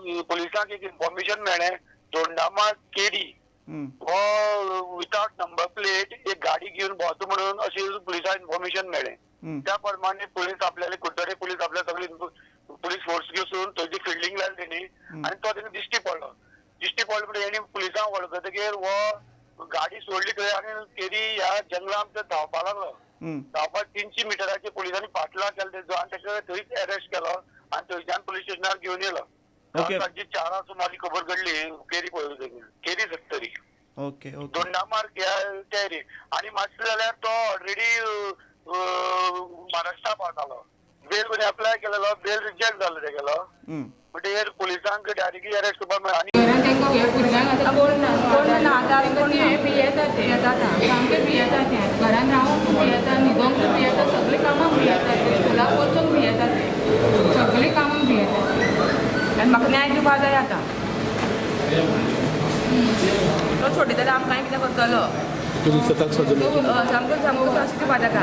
पुलिसांक एक इन्फॉर्मेशन मेळ्ळें, दोंडामार्ग केरी हो विथआउट नंबर प्लेट एक गाडी घेवन भोंवता म्हणून अशें पुलिसांक इन्फॉर्मेशन मेळ्ळें. त्या प्रमाणे पुलीस आपल्याले कुडटरे पुलीस आपल्या सगळी पुलीस फोर्स घेवन थंयची फिल्डींग लायली तेणी आनी तो तेणी दिश्टी पडलो. दिश्टी पडलो म्हणटकीर तेणी पुलिसांक वळखतकीर हो गाडी सोडली थंय आनी केरी ह्या जंगलांत धांवपाक लागलो. धांवपाक 300 मिटराचे पुलिसांनी फाटलाव केलो तेजो आनी तेका थंयच अरेस्ट केलो आनी थंयच्यान पुलीस स्टेशनार घेवन येयलो. सांजे 4 सुमार खबर घडली केरी पळय, केरी सत्तरी. Okay okay. दोंडामार्ग ह्या केरी. आनी मातशें जाल्यार तो ऑलरेडी महाराष्ट्रा पावतालो. बेल कोणी अप्लाय केलेलो, बेल रिजेक्ट जालो तेगेलो. म्हणटकीर पुलिसांक डायरेक्टली अरेस्ट करपाक मेळ्ळो. आनी घरांत तांकां ह्या भुरग्यांक आतां कोण ना, कोण ना, आतां कोण ना. ते भियेता, ते सामके भियेता, ते घरान रावूंक भियेता, न्हिदोंक भियेता, सगळे कामाक भियेता, ते स्कुलाक वचूंक भियेता, ते सगळे कामाक भियेता. आनी म्हाका न्याय दिवपा जाय आतां. तो सोडयता जाल्यार आमकां कितें करतलो? सामको सामको त्रास दिवपा ताका,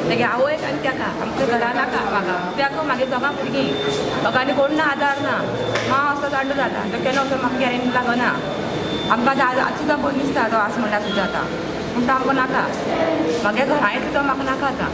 तेगे आवयक आनी तेका. आमच्या घरा नाका म्हाका, तेका मागीर दोगां भुरगीं, दोगांनी कोण ना, आदार ना. मां असो जाणटो जाता, तो केन्ना वचोन म्हाका गॅरंटी लागना. आमकां आतां सुद्दां बरें दिसता तो आसा म्हणल्यार सुद्दां आतां, पूण तो आमकां नाका. म्हागे घरा येतलो तो म्हाका नाका आतां.